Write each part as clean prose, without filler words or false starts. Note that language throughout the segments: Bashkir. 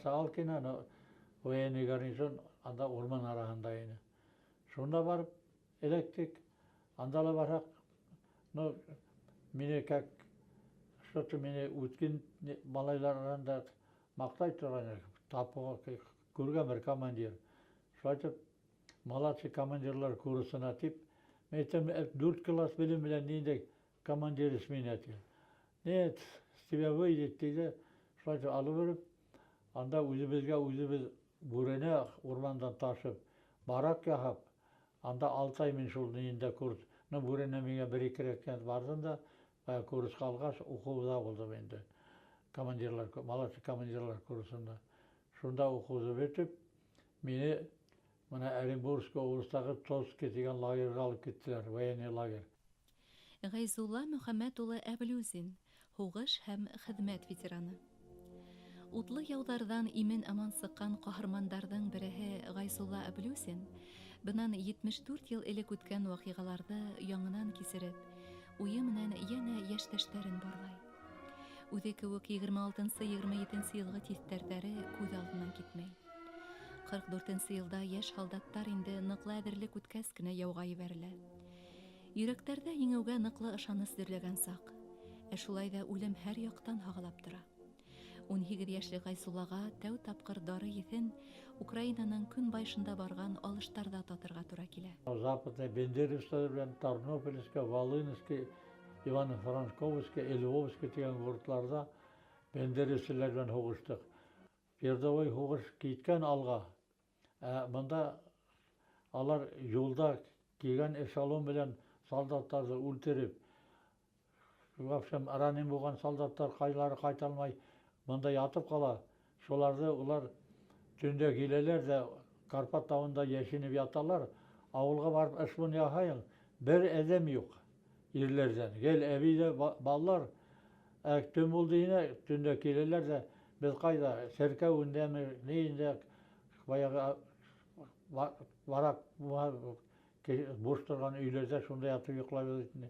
Сагалкино, но военный гарнизон анда урман араһында ине. Шунда барып эләктек. Анда ла барһаҡ, ну, мине как что-то мине үткен малайлар араһында маҡтай торғайны. Тапыға күргән бер командир. Шулай итеп, младший командирлар курсына тип, мин әйтәм, 4 класс белем белән ниндәй командир мине ти. Нет, с тебя выйдет, тиде. Шулай итеп алып барып, анда үҙебеҙгә үҙебеҙ бүрәнә урмандан ташып, барак яһап, анда 6 ай мин шул ниндә курс. Ну, бүрәнә миңә бер-ике рәт барҙым да, курсҡа алғас, уҡыуҙа булдым инде. Командирлар, младший командирлар курсында. Шунда уҡыуҙы бөтөп, мине мына Оренбургский областағы Тоцкий тигән лагерға алып киттеләр, военный лагерь. Ғәйзулла Мөхәммәт улы Әблүзин, һуғыш һәм хеҙмәт ветераны. Утлы яуҙарҙан имен аман сыҡҡан ҡаһармандарҙың береһе Ғәйзулла Әблүзин бынан 74 йыл элек үткән ваҡиғаларҙы яңынан кисереп, уйы менән йәнә йәштәштәрен барлай. Үҙе кеүек 26-27 йылғы тиҫтәрҙәре күҙ алдынан китмәй. 44 йылда йәш һалдаттар инде ныҡлы әҙерлек үткәс кенә яуға ебәрелә. Йөрәктәрҙә еңеүгә ныҡлы ышаныс дөрләгән саҡ. Ә шулай ҙа үлем һәр яҡтан һағалап тора. 18 йәшле Ғәйзуллаға тәү тапҡыр дары еҫен Украинаның көнбайышында барған алыштарҙа татырға тура килә. Западный Бендеровстар белән Тарнопольский, Волынский, Ивано-Франковский, Львовский тигән городларҙа бендеровселәр белән һуғыштыҡ. Передовой һуғыш киткән алға. Ә бында алар юлда килгән эшелон белән солдаттарҙы үлтереп, в общем, ранен булған солдаттар ҡайҙалары ҡайта алмай, бында ятып ҡала. Шуларҙы улар төндә киләләр ҙә Карпат тауында йәшенеп яталар. Ауылға барып эшелон яһайың, бер әҙәм юҡ ирләрҙән. Гел әбей ҙә балалар. Ә төн булды инә, төндә киләләр ҙә, беҙ ҡайҙа, серкәүендәме, ниендә, баяғы барак буш торған өйләрҙә шунда ятып йоҡлайбыҙ инде.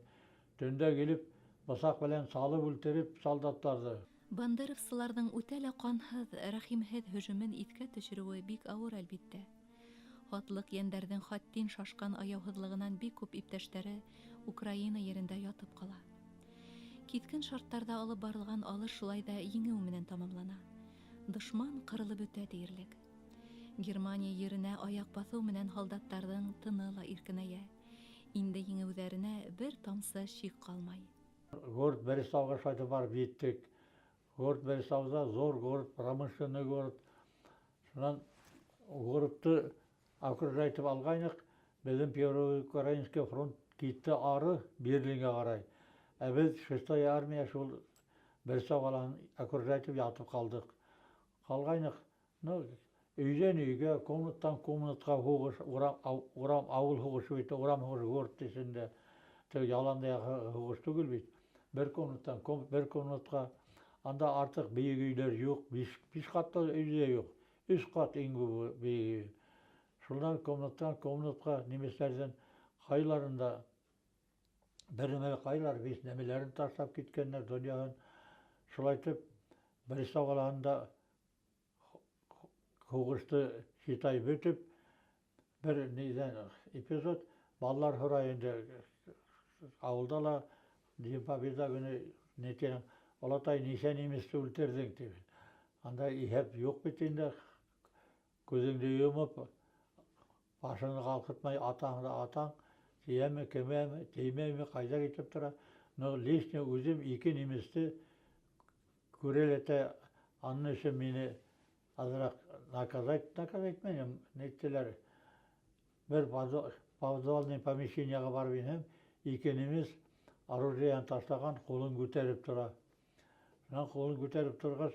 Төндә килеп, бысаҡ белән салып үлтереп солдаттарҙы. Бандеровсыларҙың үтә лә ҡанһыҙ, рәхимһеҙ һөжүмен иҫкә төшөрөүе бик ауыр, әлбиттә. Һатлыҡ йәндәрҙең хаттин шашҡан аяуһыҙлығынан бик күп иптәштәре Украина ерендә ятып ҡала. Киҫкен шарттарҙа алып барылған алыш шулай ҙа еңеү менән тамамлана. Дошман ҡырылып бөтә тиерлек. Германия еренә аяҡ баҫыу менән һалдаттарҙың тыны ла иркенәйә. Инде еңеүҙәренә бер тамсы шик ҡалмай. Город Бреслауға шулайтып барып еттек. Город Бреслауда зор город, промышленный город. Шунан городты окружать итеп алғайныҡ. Беҙҙең Первый Украинский фронт китте ары Берлинға ҡарай. Ә беҙ шестая армия шул Бреслау ҡалаһын окружать итеп ятып ҡалдыҡ. Ҡалғайныҡ. Ну, өйҙән өйгә, комнаттан комнатҡа һуғыш, урам, урам, ауыл һуғышы бит, урам һуғышы город эсендә. Теге яланда һуғыш түгел бит. Бер комнаттан бер комнатҡа. Анда артыҡ бейек өйләр юҡ, биш ҡатлы өй ҙә юҡ. 3 ҡат иң күбе бейек өй. Шунан комнаттан комнатҡа немецләрҙән ҡайларында бер нәмә ҡайлар, биш нәмәләрен ташлап киткәндәр донъяһын. Шулай итеп, Бреслау ҡалаһында һуғышты считай бөтөп, бер ниҙән эпизод, балалар һорай инде ауылда ла День Победа көнө ни тинең, олатай нисә немецте үлтерҙең тип. Анда иһәп юҡ бит инде, күҙеңде йомоп, башыңды ҡалҡытмай атаң да атаң, тейәме, кемәме, теймәйме, ҡайҙа китеп тора. Но лично үҙем 2 немецте күрәләтә, аның өсөн мине аҙыраҡ наказать итмәнем, неттеләр. Бер подвальный помещениеға барып инһәм, 2 немец оружиен ташлаған, ҡулын күтәреп тора. Шунан ҡулын күтәреп торғас,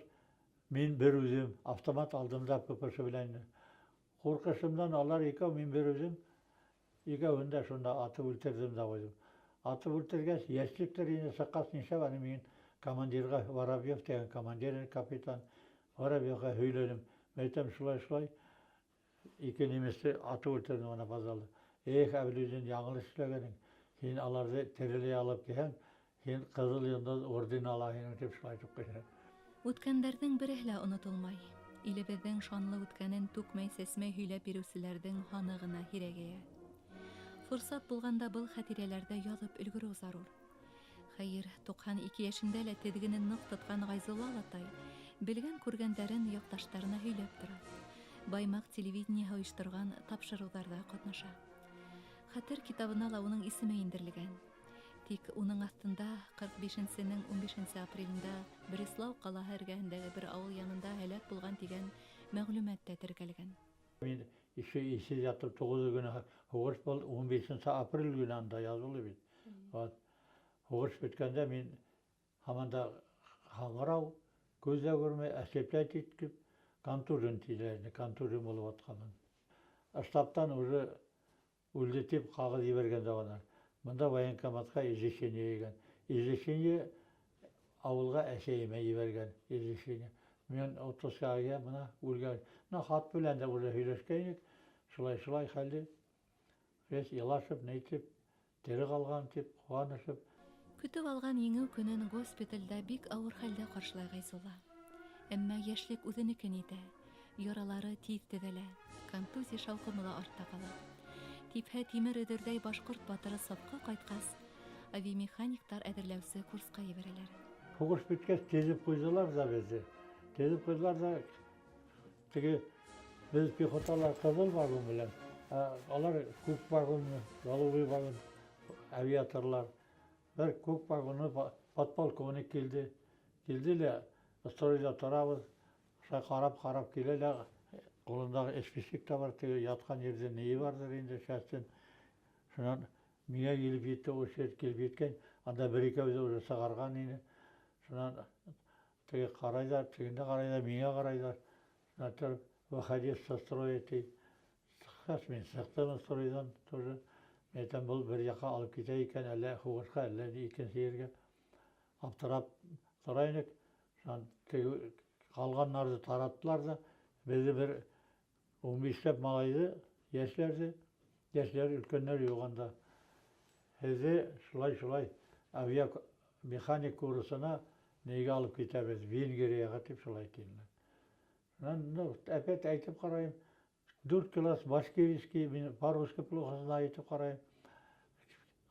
мин бер үҙем автомат алдым да ППШ белән. Ҡурҡышымдан алар икәү, мин бер үҙем, икәүһен дә шунда атып үлтерҙем дә ҡуйҙым. Атып үлтергәс, йәшлектер инде сыҡҡас нишләп, аны мин командирға, Воробьев тигән командир, капитан Воробьевға һөйләнем. Мин әйтәм, шулай, шулай, 2 немецте атып үлтерҙем ана базалда. Эх, Әблүзин, яңылыш эшләгәнең. Һин аларҙы тереләй алып килһәң, һин Ҡыҙыл Йондоҙ орден алаһың, тип шулай әйтеп ҡуйҙы. Үткәндәрҙең береһе лә онотолмай. Илебеҙҙең шанлы үткәнен түкмәй-сәсмәй һөйләп биреүселәрҙең һаны ғына һирәгәйә. Форсат булғанда был хәтирәләрҙе яҙып өлгөрөү зарур. Хәйер, 92 йәшендә лә теҙгенен ныҡ тотҡан Ғайзулла олатай белгән-күргәндәрен яҡташтарына һөйләп тора. Баймаҡ телевидениеһы ойошторған тапшырыуҙарҙа ҡатнаша. Хәтер китабына ла уның исеме индерелгән. Тик уның аҫтында 45-нсенең 15 апрелендә Бреслау ҡалаһы эргәһендәге бер ауыл янында һәләк булған тигән мәғлүмәт тә теркәлгән. Мин ише исе ятып 9 көнө һуғыш был 15 апрель көнө анда яҙылды бит. Вот. Һуғыш бөткәндә мин һаман да һаңғырау, күҙ ҙә күрмәй, ослеплять итеп, контужен тиләр ине, контужен булып атҡанмын. Штабтан уже үлде тип ҡағыҙ ебәргән дә улар. Бында военкоматҡа извещение ебәргән. Извещение ауылға әсәйемә ебәргән извещение. Мин отпускаға киләм, бына үлгән. Бына хат белән дә уже һөйләшкәйнек. Шулай-шулай хәлде. Весь илашып, нәйтеп, тере ҡалған тип, ҡыуанышып. Көтөп алған еңеү көнөн госпиталдә бик ауыр хәлдә ҡаршылай Ғайзулла. Әммә йәшлек үҙенекен итә, яралары тиҙ төҙәлә, контузия шауҡымы ла артта ҡала. Типһә тимер өҙөрҙәй башҡорт батыры сапҡа ҡайтҡас, авиамеханиктар әҙерләүсе курсҡа ебәрәләр. Һуғыш бөткәс теҙеп ҡуйҙылар ҙа беҙҙе. Теҙеп ҡуйҙылар ҙа, теге беҙ пехоталар ҡыҙыл вагон белән, алар күк вагон, голубой вагон, авиаторлар. Бер күк вагоны подполковник килде. Килде лә, стройҙа торабыҙ, шулай ҡарап-ҡарап килә лә, ҡулындағы эшписек тә бар, теге ятҡан ерҙә нейе барҙыр инде шәхсән. Шунан миңә килеп етте, очередь килеп еткән, анда бер икәүҙе уже сығарған ине. Шунан теге ҡарайҙар, тегендә ҡарайҙар, миңә ҡарайҙар. Шунан тороп, выходи со строя ти. Сыҡҡас, мин сыҡтым стройҙан тоже. Мин әйтәм, был бер яҡҡа алып китә икән, әллә һуғышҡа, әллә икенсе ергә. Аптырап тора инек. Шунан теге ҡалғандарҙы тараттылар ҙа, беҙҙе бер 15-ләп малайҙы, йәшләрҙе, йәшләр, өлкәндәр юҡ анда. Һеҙҙе шулай-шулай авиамеханик курсына нейгә алып китәбеҙ, Венгрияға тип шулай тинеләр. Шунан, ну, опять әйтеп ҡарайым, 4 класс башкирский, мин по-русски плохо знаю әйтеп ҡарайым.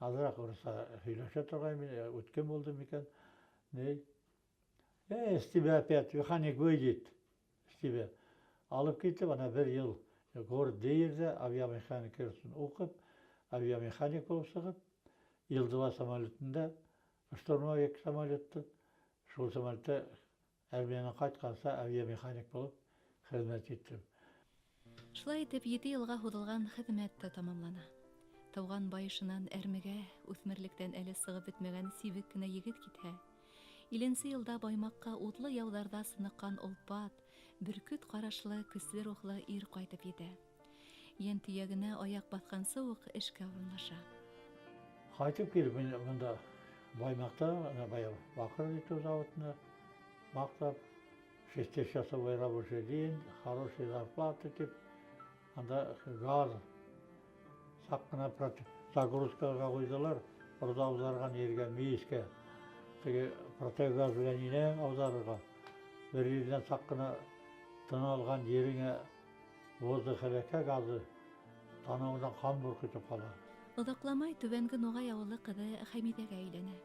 Аҙыраҡ урыҫса һөйләшә торғайным, мин үткән булдым икән. Ни? С тебя опять механик выйдет, с тебя. Алып китеп, ана бер йыл город Дейерҙә авиамеханик курсын уҡып, авиамеханик булып сығып, Ил-2 самолетында, штурмовик самолетты, шул самолетта армиянан ҡайтҡанса авиамеханик булып хеҙмәт иттем. Шулай итеп, 7 йылға һуҙылған хеҙмәт тә тамамлана. Тыуған байышынан әрмегә, үҫмерлектән әле сығып бөтмәгән сибек кенә егет китһә, 50 йылда Баймаҡҡа утлы яуҙарҙа сыныҡҡан олпат, бөркөт ҡарашлы, көслө рухлы ир ҡайтып етә. Йән төйәгенә аяҡ баҫҡансы уҡ эшкә урынлаша. Ҡайтып килеп, мин бында Баймаҡта, ана бая баҡыр итеү заводына маҡтап, шестичасовой рабочий день, хорошие зарплаты тип, анда газ саҡ ҡына загрузкаға ҡуйҙылар, руда ауҙарған ергә, мейескә. Теге противогаз белән инәң ауҙарырға. Бер ерҙән саҡ ҡына тын алған ереңә воздух эләкһә газы, танауыңдан ҡан бөркөтөп ҡала. Оҙаҡламай Түбәнге Нуғай ауылы ҡыҙы Хәмиҙәгә өйләнә.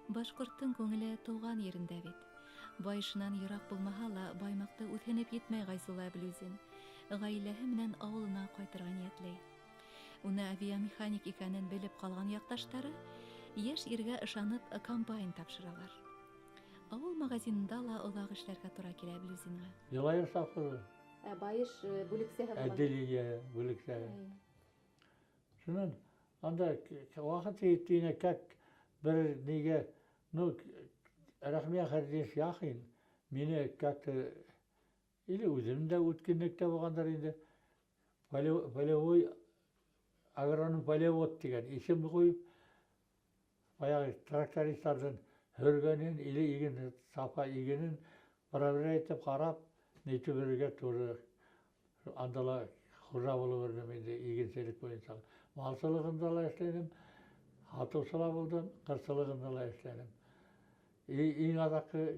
Башҡорттоң күңеле тыуған ерендә бит. Байышынан йыраҡ булмаһа ла, Баймаҡты үҙһенеп етмәй Ғайзулла Әблүзин. Ғаиләһе менән ауылына ҡайтырға ниәтләй. Уны авиамеханик икәнен белеп ҡалған яҡташтары йәш иргә ышанып комбайн тапшыралар. Ауыл магазинында ла оҙаҡ эшләргә тура килә Әблүзинға. Йылайыр совхозы. Ә Байыш бүлексәһе булған. Отделение бүлексәһе. Шунан анда ваҡыт етте, как бер нигә, ну, Рәхмиә Хәрдиевич Яхин мине как-то или үҙем дә үткенлектә булғандар инде, полевой агроном полевод тигән исем ҡуйып, баяғы трактористтарҙың һөргәнен или иген, сапа игенен проверять итеп ҡарап, нитеп бирергә тура. Анда ла хужа булып йөрөнөм инде игенселек буйынса. Малсылығында ла эшләнем, һатыусы ла булдым, ҡырсылығында ла эшләнем. Иң аҙаҡҡы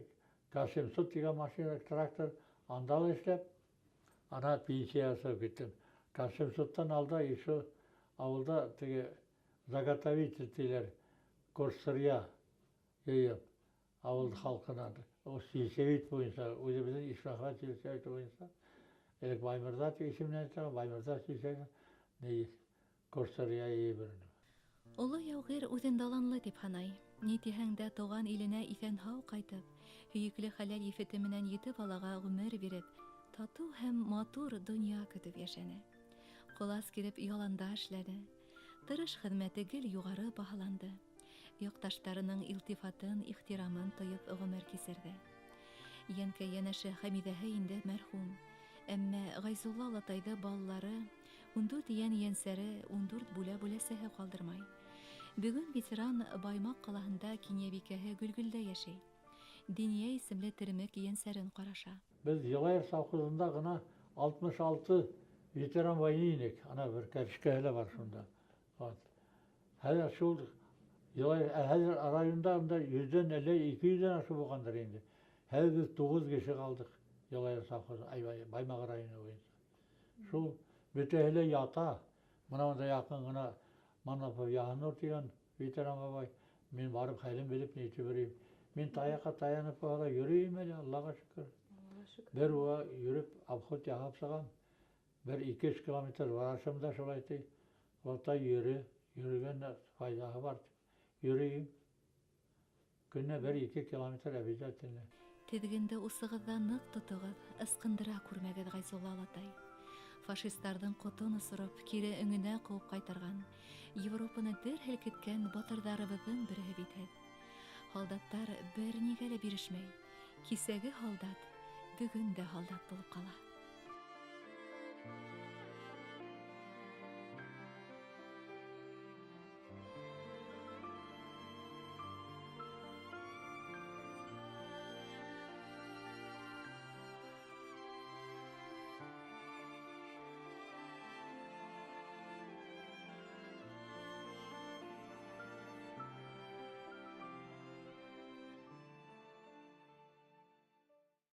К-700 тигән машина, трактор, Анда ла эшләп, ана пенсияға сығып киттем. Касымсуттан алда еще ауылда теге заготовитель тиләр, горсырья йыйып, ауыл халҡынан. Ул сельсовет буйынса, үҙебеҙҙең Ишмөхәмәт сельсоветы буйынса, элек Баймырҙа тип исемләнә торған, Баймырҙа сельсовет, ни горсырья йыйып йөрөнөм. Оло яугир үҙен даланлы тип һанай. Ни тиһәң дә тыуған иленә иҫән-һау ҡайтып, һөйөклө хәләл ефете менән ете балаға ғүмер биреп, татыу һәм матур донъя көтөп йәшәне. Ҡолас килеп яланда эшләне. Тырыш хеҙмәте гел юғары баһаланды. Яҡташтарының илтифатын, ихтирамын тойоп ғүмер кисерҙе. Йәнкә йәнәше Хәмиҙәһе инде мәрхүм. Әммә Ғәйзулла олатайҙы балалары, 14 йән йәнсәре, 14 бүлә-бүләсәһе ҡалдырмай. Бөгөн ветеран Баймаҡ ҡалаһында кинйәбикәһе Гөлгөлдә йәшәй. Диния исемле теремек йәнсәрен ҡараша. Беҙ Йылайыр совхозында ғына 66 ветеран войны инек. Ана бер кәришкәһе лә бар шунда. Вот. Хәҙер шул Йылайыр, хәҙер районда анда 100-дән әллә 200-дән ашыу булғандыр инде. Хәҙер беҙ 9 кеше ҡалдыҡ Йылайыр совхозы, Баймаҡ районы буйынса. Шул бөтәһе лә ята. Бына унда яҡын ғына Манапов Яһанур тигән ветеран бабай. Мин барып хәлен белеп нитеп йөрөйөм. Мин таяҡҡа таянып ҡала йөрөйөм әле, Аллаға шөкөр. Бер уға йөрөп обход яһап сығам. Бер 2-3 километр барышым да шулай ти. Олатай йөрө, йөрөгән файҙаһы бар. Йөрөйөм. Көнөнә 1-2 километр обязательно. Теҙгенде усығыҙҙа ныҡ тотоғоҙ, ысҡындыра күрмәгеҙ, Ғәйзулла олатай. Фашистарҙың ҡотон осороп, кире өңөнә ҡыуып ҡайтарған, Европаны дер һелкеткән батырҙарыбыҙҙың береһе бит һеҙ. Һалдаттар бер нигә лә бирешмәй. Кисәге һалдат бөгөн дә һалдат булып ҡала.